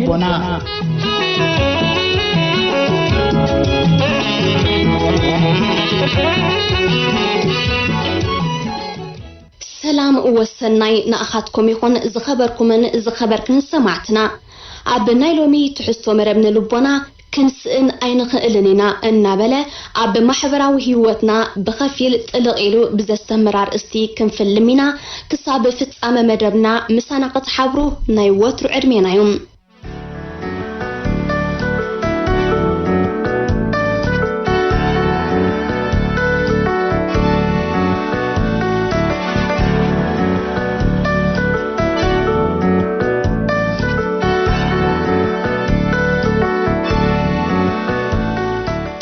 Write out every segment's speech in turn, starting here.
ቦና። ሰላም ወሰናይ ንኣኻትኩም ይኹን፣ ዝኸበርኩምን ዝኸበርክን ሰማዕትና። ኣብ ናይ ሎሚ ትሕዝቶ መደብ ንልቦና ክንስእን ኣይንኽእልን ኢና እናበለ፣ ኣብ ማሕበራዊ ህይወትና ብኸፊል ጥልቕ ኢሉ ብዘስተምር ኣርእስቲ ክንፍልም ኢና። ክሳብ ፍጻመ መደብና ምሳና ክትሓብሩ ናይ ወትሩ ዕድሜና እዩ።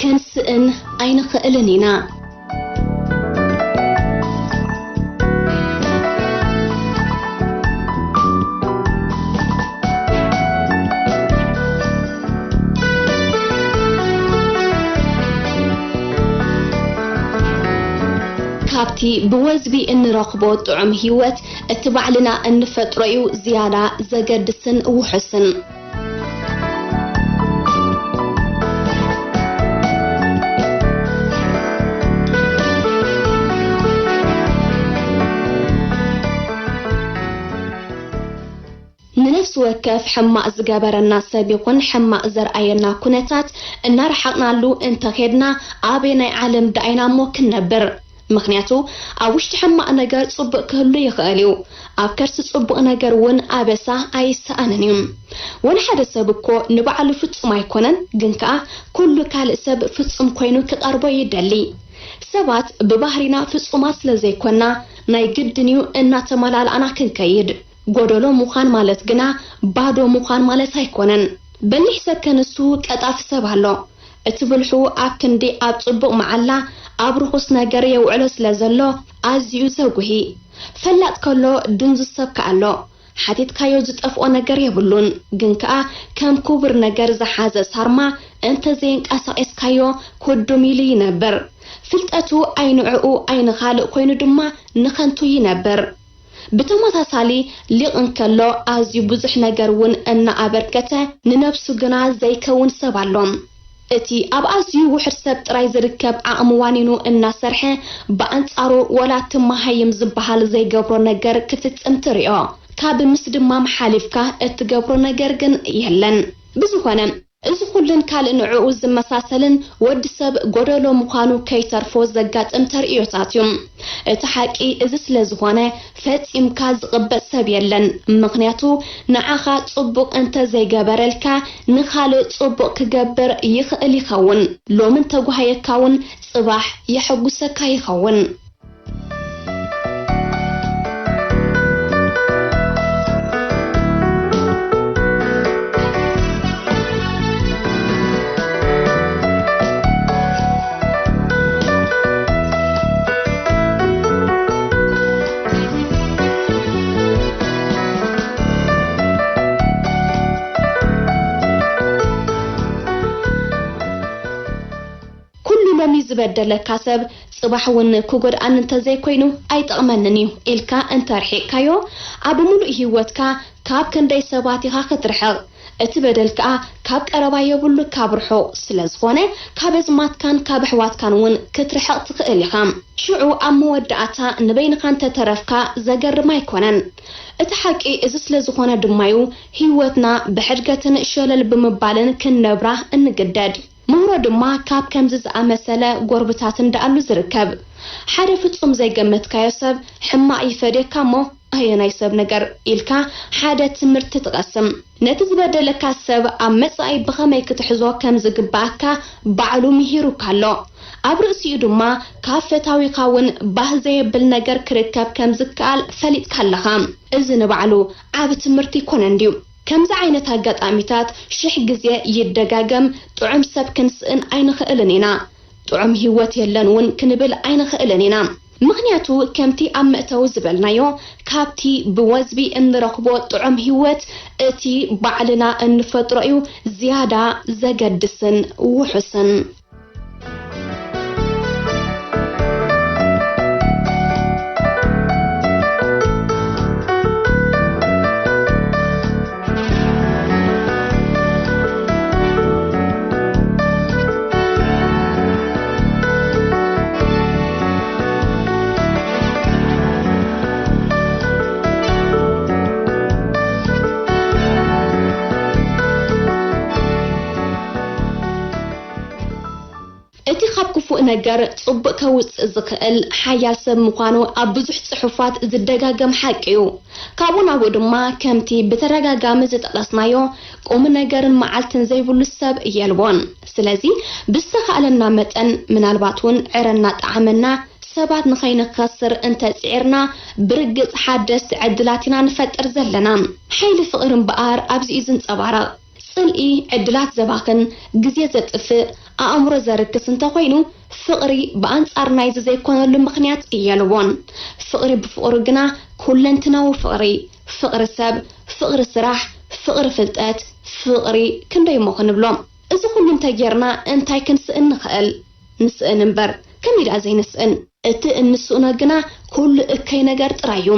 ክንስእን ኣይንኽእልን ኢና። ካብቲ ብወዝቢ እንረኽቦ ጥዑም ህይወት፣ እቲ ባዕልና እንፈጥሮ እዩ ዝያዳ ዘገድስን ውሑስን። ንነፍሲ ወከፍ ሕማቕ ዝገበረና ሰብ ይኹን ሕማቕ ዘርኣየና ኩነታት እናረሓቕናሉ እንተኼድና፣ ኣበየናይ ዓለም ደኣ ኢና እሞ ክንነብር? ምኽንያቱ፣ ኣብ ውሽጢ ሕማቕ ነገር ጽቡቕ ክህሉ ይኽእል እዩ። ኣብ ከርሲ ጽቡቕ ነገር እውን ኣበሳ ኣይሰኣንን እዩ። ወላ ሓደ ሰብ እኮ ንባዕሉ ፍጹም ኣይኮነን፣ ግን ከኣ ኩሉ ካልእ ሰብ ፍጹም ኮይኑ ክቐርቦ ይደሊ። ሰባት ብባህሪና ፍጹማት ስለ ዘይኮና፣ ናይ ግድን እዩ እናተመላላእና ክንከይድ። ጎደሎ ምዃን ማለት ግና ባዶ ምዃን ማለት ኣይኮነን። በሊሕ ሰብ ከንሱ ቀጣፊ ሰብ ኣሎ። እቲ ብልሑ ኣብ ክንዲ ኣብ ጽቡቕ መዓላ፣ ኣብ ርኹስ ነገር የውዕሎ ስለ ዘሎ፣ ኣዝዩ ዘጉሂ። ፈላጥ ከሎ ድንዙዝ ሰብ ከኣ ኣሎ። ሓቲትካዮ ዝጠፍኦ ነገር የብሉን፣ ግን ከኣ ከም ክቡር ነገር ዝሓዘ ሳርማ እንተ ዘየንቀሳቒስካዮ ክዱም ኢሉ ይነብር። ፍልጠቱ ኣይንዕኡ ኣይንኻልእ ኮይኑ ድማ ንኸንቱ ይነብር። ብተመሳሳሊ፣ ሊቕ እንከሎ ኣዝዩ ብዙሕ ነገር እውን እናኣበርከተ፣ ንነብሱ ግና ዘይከውን ሰብ ኣሎ። እቲ ኣብ ኣዝዩ ውሑድ ሰብ ጥራይ ዝርከብ ዓቕሚ ዋኒኑ እናሰርሐ፣ ብኣንጻሩ፣ ወላ እቲ መሃይም ዝበሃል ዘይገብሮ ነገር ክፍጽም ትሪኦ። ካብ ምስድማም ሓሊፍካ እትገብሮ ነገር ግን የለን። ብዝኾነ፣ እዚ ኩሉን ካልእ ንዕኡ ዝመሳሰልን ወዲ ሰብ ጎደሎ ምዃኑ ከይተርፎ ዘጋጥም ተርእዮታት እዩ። እቲ ሓቂ እዚ ስለ ዝኾነ፣ ፈጺምካ ዝቕበጽ ሰብ የለን። ምኽንያቱ፣ ንዓኻ ጽቡቕ እንተ ዘይገበረልካ፣ ንኻልእ ጽቡቕ ክገብር ይኽእል ይኸውን። ሎሚ እንተጓሃየካ እውን፣ ጽባሕ የሐጉሰካ ይኸውን። ኩሉ ሎሚ ዝበደለካ ሰብ፣ ጽባሕ እውን ክጎድኣኒ እንተዘይኮይኑ ኣይጠቕመንን እዩ ኢልካ እንተርሒቕካዮ፣ ኣብ ምሉእ ህይወትካ ካብ ክንደይ ሰባት ኢኻ ክትርሕቕ? እቲ በደል ከኣ ካብ ቀረባ የብሉ ካብ ርሑቕ ስለ ዝኾነ፣ ካብ ኣዝማድካን ካብ ኣሕዋትካን እውን ክትርሕቕ ትኽእል ኢኻ። ሽዑ ኣብ መወዳእታ ንበይንኻ እንተተረፍካ ዘገርም ኣይኮነን። እቲ ሓቂ እዚ ስለ ዝኾነ ድማ'ዩ ህይወትና ብሕድገትን ሸለል ብምባልን ክንነብራ እንግደድ። ምህሮ ድማ ካብ ከምዚ ዝኣመሰለ ጎርብታት እንዳኣሉ ዝርከብ። ሓደ ፍጹም ዘይገመትካዮ ሰብ ሕማቕ ይፈድየካ እሞ፣ ኣየናይ ሰብ ነገር ኢልካ ሓደ ትምህርቲ ትቐስም። ነቲ ዝበደለካ ሰብ ኣብ መጻኢ ብኸመይ ክትሕዞ ከም ዝግባኣካ ባዕሉ ምሂሩካ ኣሎ። ኣብ ርእሲኡ ድማ ካብ ፈታዊኻ እውን ባህ ዘየብል ነገር ክርከብ ከም ዝከኣል ፈሊጥካ ኣለኻ። እዚ ንባዕሉ ዓቢ ትምህርቲ ይኮነን ድዩ? ከምዚ ዓይነት ኣጋጣሚታት ሽሕ ግዜ ይደጋገም፣ ጥዑም ሰብ ክንስእን ኣይንኽእልን ኢና። ጥዑም ህይወት የለን እውን ክንብል ኣይንኽእልን ኢና። ምኽንያቱ፣ ከምቲ ኣብ መእተዊ ዝበልናዮ፣ ካብቲ ብወዝቢ እንረኽቦ ጥዑም ህይወት፣ እቲ ባዕልና እንፈጥሮ እዩ ዝያዳ ዘገድስን ውሑስን። ነገር ጽቡቕ ከውጽእ ዝኽእል ሓያል ሰብ ምዃኑ ኣብ ብዙሕ ጽሑፋት ዝደጋገም ሓቂ እዩ። ካብኡ ናብኡ ድማ፣ ከምቲ ብተደጋጋሚ ዝጠቐስናዮ፣ ቁም ነገርን መዓልትን ዘይብሉ ሰብ የልቦን። ስለዚ፣ ብዝተኻእለና መጠን፣ ምናልባት እውን ዕረ እናጠዓመና፣ ሰባት ንኸይንኸስር እንተጽዒርና፣ ብርግጽ ሓደስቲ ዕድላት ኢና ንፈጥር ዘለና። ሓይሊ ፍቕሪ እምበኣር ኣብዚ እዩ ዝንጸባረቕ። ጽልኢ ዕድላት ዘባኽን፣ ግዜ ዘጥፍእ፣ ኣእምሮ ዘርክስ እንተኾይኑ፣ ፍቕሪ ብኣንጻር ናይዚ ዘይኮነሉ ምኽንያት የልቦን። ፍቕሪ ብፍቕሩ ግና ኩለንትናዊ ፍቕሪ፣ ፍቕሪ ሰብ፣ ፍቕሪ ስራሕ፣ ፍቕሪ ፍልጠት፣ ፍቕሪ ክንደይ እሞ ክንብሎ? እዚ ኩሉ እንተጌርና እንታይ ክንስእን ንኽእል? ንስእን እምበር፣ ከመይ ደኣ ዘይንስእን? እቲ እንስእኖ ግና ኩሉ እከይ ነገር ጥራይ እዩ።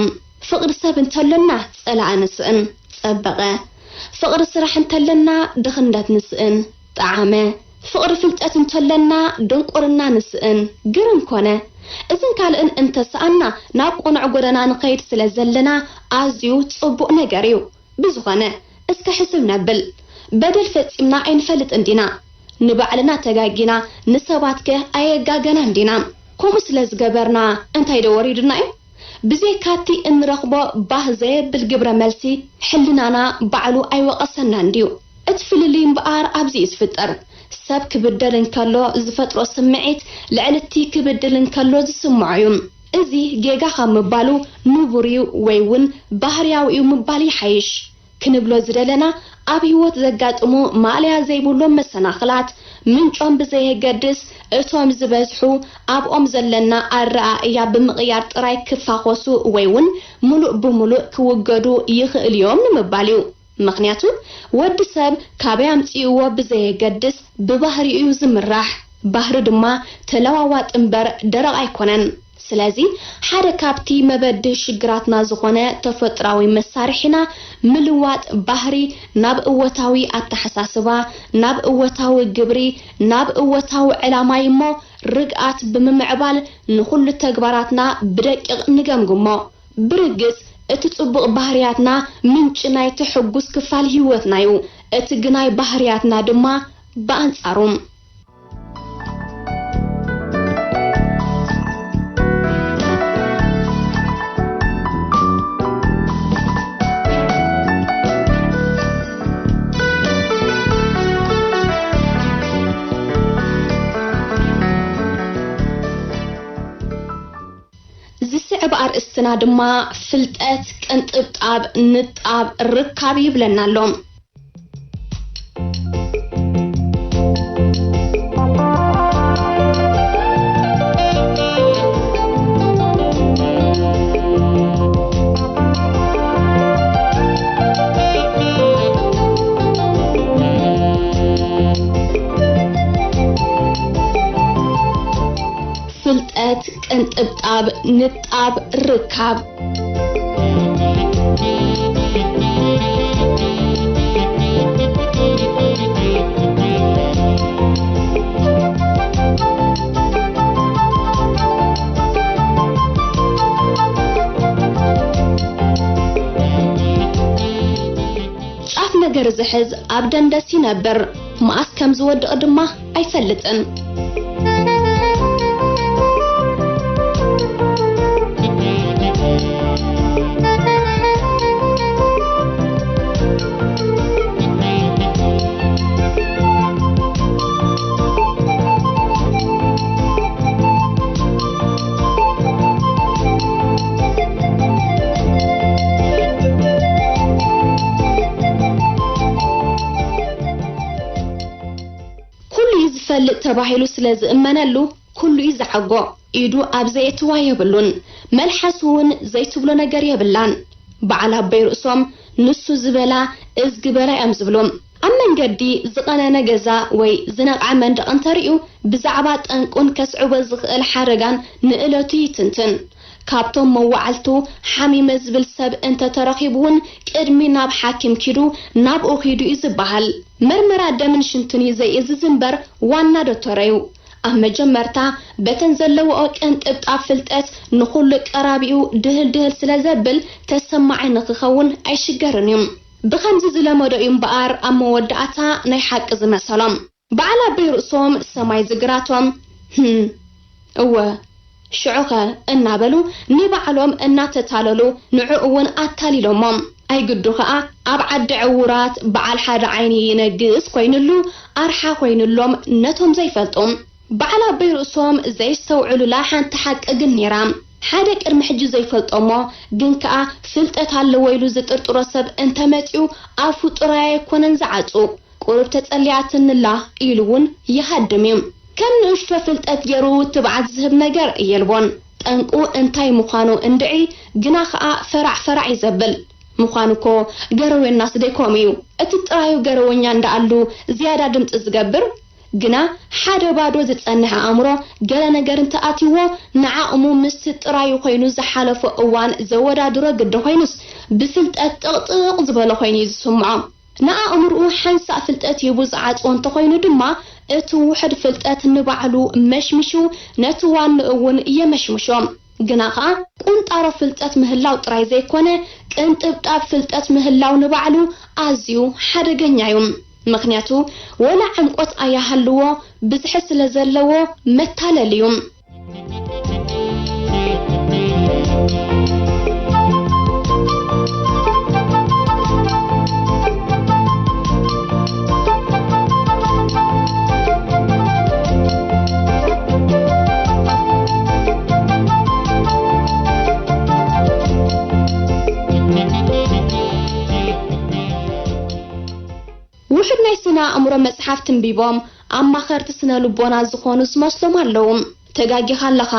ፍቕሪ ሰብ እንተሎና ጸላኢ ንስእን፣ ጸበቐ። ፍቕሪ ስራሕ እንተለና ድኽነት ንስእን፣ ጠዓመ። ፍቕሪ ፍልጠት እንተለና ድንቁርና ንስእን፣ ግርም ኮነ። እዝን ካልእን እንተሰኣና ናብ ቅኑዕ ጎደና ንኸይድ ስለ ዘለና ኣዝዩ ጽቡቕ ነገር እዩ። ብዝኾነ፣ እስከ ሕስብ ነብል። በደል ፈጺምና ኣይንፈልጥን ዲና? ንባዕልና ተጋጊና፣ ንሰባትከ ኣየጋገናን ዲና? ከምኡ ስለ ዝገበርና እንታይ ዶ ወሪዱና እዩ? ብዘይካቲ እንረኽቦ ባህ ዘየብል ግብረ መልሲ፣ ሕልናና ባዕሉ ኣይወቐሰናን ድዩ? እቲ ፍልልይ እምበኣር ኣብዚ እዩ ዝፍጠር። ሰብ ክብደል እንከሎ ዝፈጥሮ ስምዒት፣ ልዕሊ እቲ ክብድል እንከሎ ዝስምዖ እዩ። እዚ ጌጋ ካብ ምባሉ ንቡር እዩ ወይ እውን ባህርያዊ እዩ ምባል ይሓይሽ። ክንብሎ ዝደለና፣ ኣብ ህይወት ዘጋጥሙ ማእለያ ዘይብሎም መሰናኽላት፣ ምንጮም ብዘየገድስ፣ እቶም ዝበዝሑ ኣብኦም ዘለና ኣረኣእያ ብምቕያር ጥራይ ክፋኾሱ ወይ እውን ምሉእ ብምሉእ ክውገዱ ይኽእሉ እዮም ንምባል እዩ። ምኽንያቱ፣ ወዲ ሰብ ካበይ ኣምጺእዎ ብዘየገድስ፣ ብባህሪኡ እዩ ዝምራሕ። ባህሪ ድማ ተለዋዋጢ እምበር ደረቕ ኣይኮነን። ስለዚ፣ ሓደ ካብቲ መበድህ ሽግራትና ዝኾነ ተፈጥሮኣዊ መሳርሒና፣ ምልዋጥ ባህሪ ናብ እወታዊ ኣተሓሳስባ፣ ናብ እወታዊ ግብሪ፣ ናብ እወታዊ ዕላማ እዩ እሞ፣ ርግኣት ብምምዕባል ንኹሉ ተግባራትና ብደቂቕ ንገምግሞ። ብርግጽ፣ እቲ ጽቡቕ ባህርያትና ምንጪ ናይቲ ሕጉስ ክፋል ህይወትና እዩ። እቲ ግናይ ባህርያትና ድማ ብኣንጻሩ። ዝስዕብ ኣርእስትና ድማ ፍልጠት ቅንጥብጣብ ንጣብ ርካብ ይብለና ኣሎ። ፍልጠት ቅንጥብጣብ ንጣብ ርካብ። ጫፍ ነገር ዝሕዝ ኣብ ደንደስ ይነብር፣ መኣስ ከም ዝወድቕ ድማ ኣይፈልጥን። ኩሉ እዩ ዝፈልጥ ተባሂሉ ስለ ዝእመነሉ፣ ኩሉ እዩ ዝዓጎ። ኢዱ ኣብ ዘየእትዋ የብሉን። መልሓሱ እውን ዘይትብሎ ነገር የብላን። በዓል ኣቦይ ርእሶም ንሱ ዝበላ እዝጊ በላ እዮም ዝብሉ። ኣብ መንገዲ ዝቐነነ ገዛ ወይ ዝነቕዐ መንደቕ እንተርእዩ፣ ብዛዕባ ጠንቁን ከስዕቦ ዝኽእል ሓደጋን ንእለቱ ይትንትን። ካብቶም መዋዕልቱ ሓሚመ ዝብል ሰብ እንተተረኺቡ እውን፣ ቅድሚ ናብ ሓኪም ኪዱ፣ ናብኡ ኺዱ እዩ ዝበሃል። መርመራ ደምን ሽንትን እዩ ዘየእዝዝ እምበር፣ ዋና ዶቶረ እዩ። ኣብ መጀመርታ፣ በተን ዘለውኦ ቅንጥብጣብ ፍልጠት ንኹሉ ቀራቢኡ ድህል ድህል ስለ ዘብል፣ ተሰማዒ ንኽኸውን ኣይሽገርን እዩ። ብኸምዚ ዝለመዶ እዩ እምበኣር፣ ኣብ መወዳእታ ናይ ሓቂ ዝመሰሎም። በዓል ኣቦይ ርእሶም ሰማይ ዝግራቶም፣ ህም፣ እወ፣ ሽዑኸ እናበሉ ንባዕሎም እናተታለሉ ንዕኡ እውን ኣታሊሎሞም። ኣይግዱ ኸኣ ኣብ ዓዲ ዕዉራት በዓል ሓደ ዓይኒ ይነግስ ኮይኑሉ ኣርሓ ኮይኑሎም ነቶም ዘይፈልጡ። በዓል ኣቦይ ርእሶም ዘይስተውዕሉላ ሓንቲ ሓቂ ግን ነይራ። ሓደ ቅድሚ ሕጂ ዘይፈልጦ እሞ ግን ከኣ ፍልጠት ኣለዎ ኢሉ ዝጥርጥሮ ሰብ እንተመጺኡ ኣፉ ጥራይ ኣይኮነን ዝዓጹ። ቁሩብ ተጸሊኣትንላ ኢሉ እውን ይሃድም እዩ። ከም ንእሽቶ ፍልጠት ገይሩ ትብዓት ዝህብ ነገር የልቦን። ጠንቁ እንታይ ምዃኑ እንድዒ ግና ኸኣ ፈራዕ ፈራዕ እዩ ዘብል። ምዃኑ እኮ ገረዌናስ ደይ ከምኡ እዩ። እቲ ጥራዩ ገረወኛ እንዳኣሉ ዝያዳ ድምጺ ዝገብር፣ ግና ሓደ ባዶ ዝጸንሐ ኣእምሮ ገለ ነገር እንተኣትይዎ ንዓቕሙ ምስቲ ጥራዩ ኮይኑ ዝሓለፎ እዋን ዘወዳድሮ ግዲ ኮይኑስ ብፍልጠት ጥቕጥቕ ዝበሎ ኮይኑ እዩ ዝስምዖ። ንኣእምርኡ ሓንሳእ ፍልጠት ሂቡ ዝዓጽዎ እንተኾይኑ ድማ፣ እቲ ውሑድ ፍልጠት ንባዕሉ መሽሚሹ፣ ነቲ ዋንኡ እውን የመሽምሾ። ግና ኸኣ ቁንጣሮ ፍልጠት ምህላው ጥራይ ዘይኮነ፣ ቅንጥብጣብ ፍልጠት ምህላው ንባዕሉ ኣዝዩ ሓደገኛ እዩ። ምኽንያቱ፣ ወላ ዕምቆት ኣያሃልዎ፣ ብዝሒ ስለ ዘለዎ መታለሊ እዩ። ውሑድ ናይ ስነ ኣእምሮ መጽሓፍ ትንቢቦም ኣማኸርቲ ስነ ልቦና ዝኾኑ ዝመስሎም ኣለዉ። ተጋጊኻ ኣለኻ።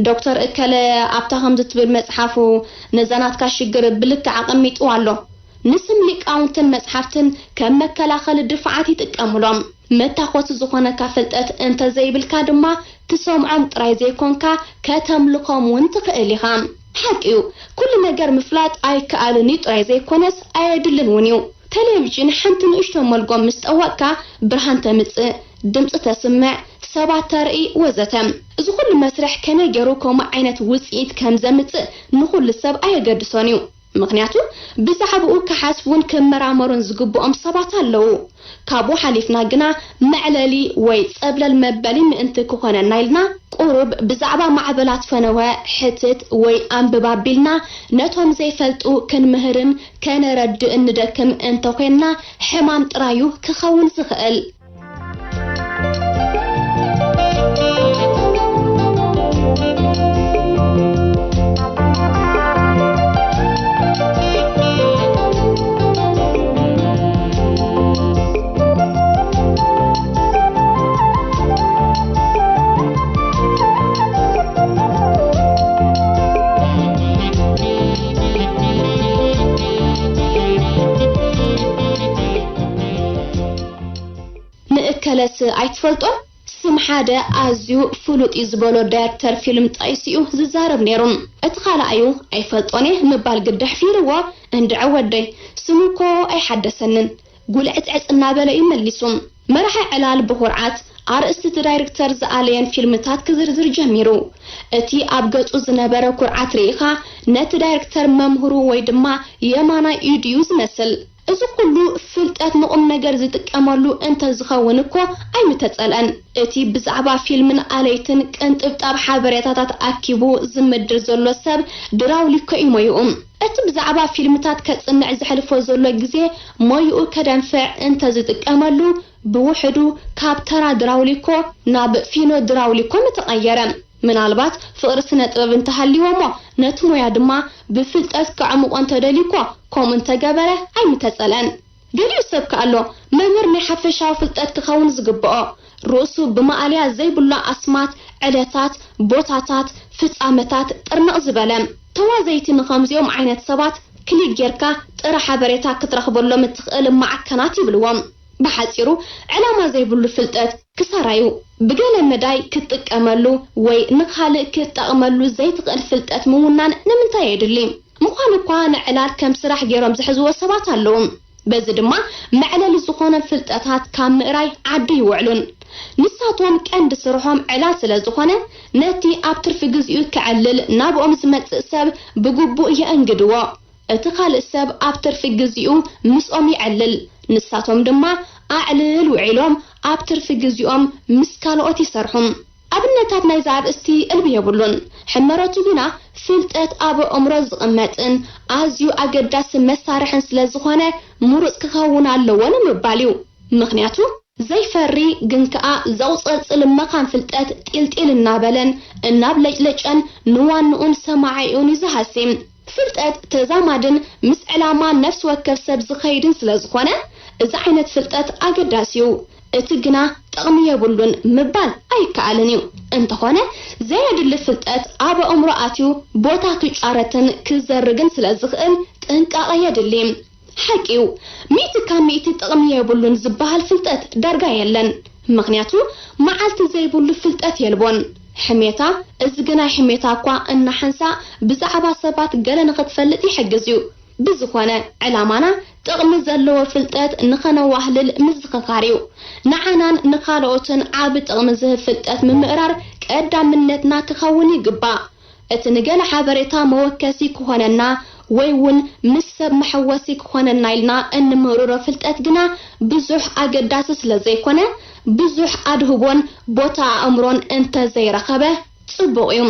ዶክተር እከለ ኣብታ ከምዚ ትብል መጽሓፉ ነዛ ናትካ ሽግር ብልክዕ ኣቐሚጥዋ ኣሎ። ንስም ሊቃውንትን መጽሓፍትን ከም መከላኸሊ ድፋዓት ይጥቀሙሎም። መታኾቲ ዝኾነካ ፍልጠት እንተዘይብልካ ድማ ክሰምዖም ጥራይ ዘይኮንካ ከተምልኾም እውን ትኽእል ኢኻ። ሓቂ እዩ፣ ኩሉ ነገር ምፍላጥ ኣይከኣልን እዩ ጥራይ ዘይኮነስ ኣየድልን እውን እዩ። ቴሌቪዥን ሓንቲ ንእሽቶ መልጎም ምስ ጠወቕካ ብርሃን ተምጽእ፣ ድምጺ ተስምዕ፣ ሰባት ተርኢ ወዘተ። እዚ ኩሉ መስርሕ ከመይ ገይሩ ከምኡ ዓይነት ውጽኢት ከም ዘምጽእ ንኹሉ ሰብ ኣየገድሶን እዩ። ምኽንያቱ ብዛዕባኡ ክሓስቡን ክመራመሩን ዝግብኦም ሰባት ኣለዉ። ካብኡ ሓሊፍና ግና መዕለሊ ወይ ጸብለል መበሊ ምእንቲ ክኾነና ኢልና ቁሩብ ብዛዕባ ማዕበላት ፈነወ ሕትት ወይ ኣንብብ ኣቢልና ነቶም ዘይፈልጡ ክንምህርን ከነረድእን ንደክም እንተኾይንና ሕማም ጥራዩ ክኸውን ዝኽእል። ንእከለስ ኣይትፈልጦን? ስም ሓደ ኣዝዩ ፍሉጥ እዩ ዝበሎ ዳይረክተር ፊልም ጠቒሱ እዩ ዝዛረብ ነይሩ። እቲ ካልኣዩ ኣይፈልጦን እየ ምባል ግዲ ኣሕፊርዎ፣ እንድዒ ወደይ ስሙ እኮ ኣይሓደሰንን፣ ጉልዕጽዕጽ እናበለ እዩ መሊሱ። መራሒ ዕላል ብኹርዓት ኣርእስቲ እቲ ዳይረክተር ዝኣለየን ፊልምታት ክዝርዝር ጀሚሩ። እቲ ኣብ ገጹ ዝነበረ ኩርዓት ርኢኻ ነቲ ዳይረክተር መምህሩ ወይ ድማ የማናይ ኢዱ እዩ ዝመስል። እዚ ኩሉ ፍልጠት ንቑም ነገር ዝጥቀመሉ እንተዝኸውን እኮ ኣይምተጸልአን። እቲ ብዛዕባ ፊልምን ኣለይትን ቅንጥብጣብ ሓበሬታታት ኣኪቡ ዝምድር ዘሎ ሰብ ድራውሊኮ እዩ ሞይኡ። እቲ ብዛዕባ ፊልምታት ከጽንዕ ዘሕልፎ ዘሎ ግዜ ሞይኡ ከደንፍዕ እንተዝጥቀመሉ ብውሕዱ ካብ ተራ ድራውሊኮ ናብ ፊኖ ድራውሊኮ ምተቐየረ። ምናልባት ፍቕሪ ስነ ጥበብ እንተሃልይዎ እሞ ነቲ ሞያ ድማ ብፍልጠት ከዕምቖ እንተደልዩ እኮ ከምኡ እንተገበረ ኣይምተጸልአን። ገሊኡ ሰብ ከኣ ኣሎ መምህር ናይ ሓፈሻዊ ፍልጠት ክኸውን ዝግብኦ፣ ርእሱ ብማእለያ ዘይብሉ ኣስማት፣ ዕለታት፣ ቦታታት፣ ፍጻመታት ጥርንቕ ዝበለ። ተዋዘይቲ ንኸምዚኦም ዓይነት ሰባት ክሊክ ጌርካ ጥረ ሓበሬታ ክትረኽበሎም እትኽእል ማዕከናት ይብልዎም። ብሓጺሩ ዕላማ ዘይብሉ ፍልጠት ክሳራ እዩ። ብገለ መዳይ ክትጥቀመሉ ወይ ንኻልእ ክትጠቕመሉ ዘይትኽእል ፍልጠት ምውናን ንምንታይ የድሊ? ምዃኑ እኳ ንዕላል ከም ስራሕ ገይሮም ዝሕዝዎ ሰባት ኣለዉ። በዚ ድማ መዕለሊ ዝኾኖም ፍልጠታት ካብ ምእራይ ዓዲ ይውዕሉን። ንሳቶም ቀንዲ ስርሖም ዕላል ስለ ዝኾነ ነቲ ኣብ ትርፊ ግዚኡ ከዕልል ናብኦም ዝመጽእ ሰብ ብግቡእ የእንግድዎ። እቲ ካልእ ሰብ ኣብ ትርፊ ግዚኡ ምስኦም የዕልል፣ ንሳቶም ድማ ኣዕልል ውዒሎም ኣብ ትርፊ ግዚኦም ምስ ካልኦት ይሰርሑ። ኣብነታት ናይዚ ኣርእስቲ እልቢ የብሉን። ሕመረቱ ግና ፍልጠት ኣብ ኣእምሮ ዝቕመጥን ኣዝዩ ኣገዳሲ መሳርሕን ስለ ዝኾነ ምሩጽ ክኸውን ኣለዎ ንምባል እዩ። ምኽንያቱ ዘይፈሪ ግን ከኣ ዘቑጸልጽል መኻን ፍልጠት ጢልጢል እናበለን እናብለጭለጨን ንዋንኡን ሰማዒኡን እዩ ዝሃሲ። ፍልጠት ተዛማድን ምስ ዕላማ ነፍሲ ወከፍ ሰብ ዝኸይድን ስለ ዝኾነ፣ እዚ ዓይነት ፍልጠት ኣገዳሲ እዩ። እቲ ግና ጥቕሚ የብሉን ምባል ኣይከኣልን እዩ። እንተኾነ፣ ዘየድሊ ፍልጠት ኣብ ኣእምሮ ኣትዩ ቦታ ክጫረትን ክዘርግን ስለ ዝኽእል ጥንቃቐ የድሊ። ሓቂ እዩ፣ ሚእቲ ካብ ሚእቲ ጥቕሚ የብሉን ዝበሃል ፍልጠት ዳርጋ የለን። ምኽንያቱ፣ መዓልቲ ዘይብሉ ፍልጠት የልቦን። ሕሜታ፣ እዚ ግናይ ሕሜታ እኳ እናሓንሳእ ብዛዕባ ሰባት ገለ ንኽትፈልጥ ይሕግዝ እዩ። ብዝኾነ፣ ዕላማና ጥቕሚ ዘለዎ ፍልጠት ንኸነዋህልል ምዝኽኻር እዩ። ንዓናን ንኻልኦትን ዓቢ ጥቕሚ ዝህብ ፍልጠት ምምእራር ቀዳምነትና ክኸውን ይግባእ። እቲ ንገለ ሓበሬታ መወከሲ ክኾነና ወይ እውን ምስ ሰብ መሐወሲ ክኾነና ኢልና እንምርሮ ፍልጠት ግና ብዙሕ ኣገዳሲ ስለ ዘይኮነ፣ ብዙሕ ኣድህቦን ቦታ ኣእምሮን እንተ ዘይረኸበ ጽቡቕ እዩ።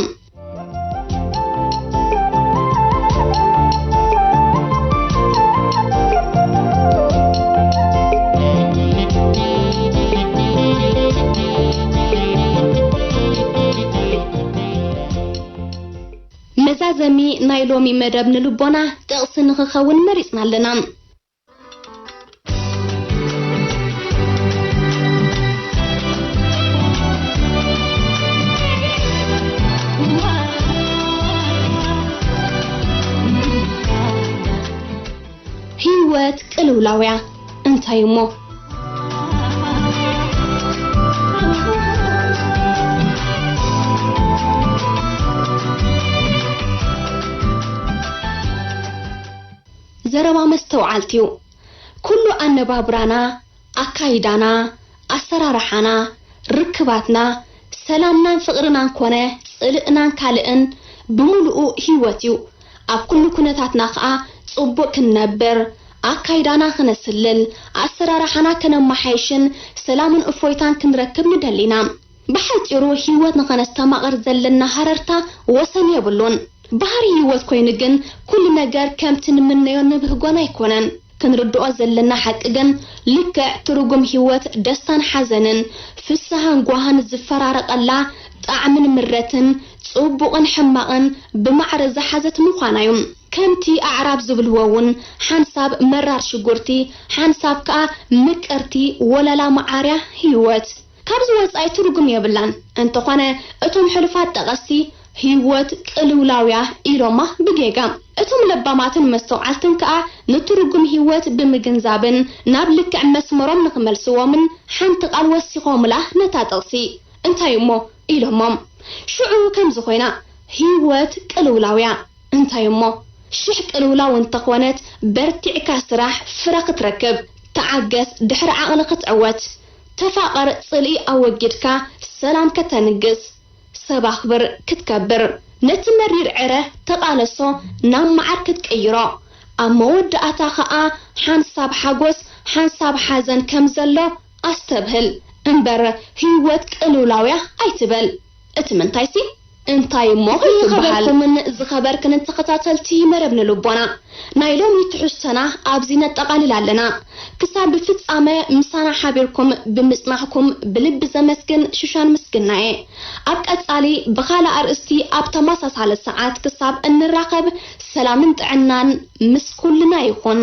መዛዘሚ ናይ ሎሚ መደብ ንልቦና ጥቕሲ ንኽኸውን መሪጽና ኣለና። ህይወት ቅልውላው እያ። እንታይ እሞ? ዘረባ መስተውዓልቲ እዩ። ኩሉ ኣነባብራና፣ ኣካይዳና፣ ኣሰራርሓና፣ ርክባትና፣ ሰላምናን ፍቕርናን ኮነ ጽልእናን ካልእን ብምሉኡ ህይወት እዩ። ኣብ ኩሉ ኩነታትና ከኣ ጽቡቕ ክንነብር፣ ኣካይዳና ክነስልል፣ ኣሰራርሓና ከነመሓይሽን ሰላምን እፎይታን ክንረክብ ንደሊ ኢና። ብሓጺሩ ህይወት ንኸነስተማቕር ዘለና ሃረርታ ወሰን የብሉን። ባህሪ ህይወት ኮይኑ ግን ኩሉ ነገር ከምቲ ንምነዮ ንብህጎን ኣይኮነን። ክንርድኦ ዘለና ሓቂ ግን ልክዕ ትርጉም ህይወት ደስታን ሓዘንን፣ ፍስሃን ጓህን ዝፈራረቐላ፣ ጣዕምን ምረትን፣ ጽቡቕን ሕማቕን ብማዕረ ዝሓዘት ምዃና እዩ። ከምቲ ኣዕራብ ዝብልዎ እውን ሓንሳብ መራር ሽጉርቲ፣ ሓንሳብ ከኣ ምቅርቲ ወለላ መዓርያ ህይወት። ካብዚ ወጻኢ ትርጉም የብላን። እንተኾነ እቶም ሕሉፋት ጠቐስቲ ህይወት ቅልውላውያ ኢሎማ ብጌጋ። እቶም ለባማትን መስተውዓልትን ከኣ ንትርጉም ህይወት ብምግንዛብን ናብ ልክዕ መስመሮም ንኽመልስዎምን ሓንቲ ቃል ወሲኾምላ ነታ ጥቕሲ። እንታይ እሞ ኢሎሞም። ሽዑ ከምዚ ኮይና፣ ህይወት ቅልውላውያ። እንታይ እሞ ሽሕ ቅልውላው እንተኾነት በርቲዕካ ስራሕ ፍረ ክትረክብ። ተዓገስ ድሕሪ ዓቕሊ ክትዕወት። ተፋቐር ጽልኢ ኣወጊድካ ሰላም ከተንግስ። ሰብ ኣኽብር ክትከብር። ነቲ መሪር ዕረ ተቓለሶ ናብ መዓር ክትቅይሮ። ኣብ መወዳእታ ኸኣ ሓንሳብ ሓጎስ ሓንሳብ ሓዘን ከም ዘሎ ኣስተብህል እምበር ህይወት ቅልውላውያ ኣይትበል። እቲ ምንታይሲ እንታይ እሞ ከይትበሃል። ዝኸበርኩምን ዝኸበርክንን ተኸታተልቲ መረብ ንልቦና፣ ናይ ሎሚ ትሕዝቶና ኣብዚ ነጠቓልል ኣለና። ክሳብ ብፍጻመ ምሳና ሓቢርኩም ብምጽናሕኩም ብልቢ ዘመስግን ሽሻን ምስግና እየ። ኣብ ቀጻሊ ብኻልእ ኣርእስቲ ኣብ ተመሳሳሊ ሰዓት ክሳብ እንራኸብ ሰላምን ጥዕናን ምስ ኩልና ይኹን።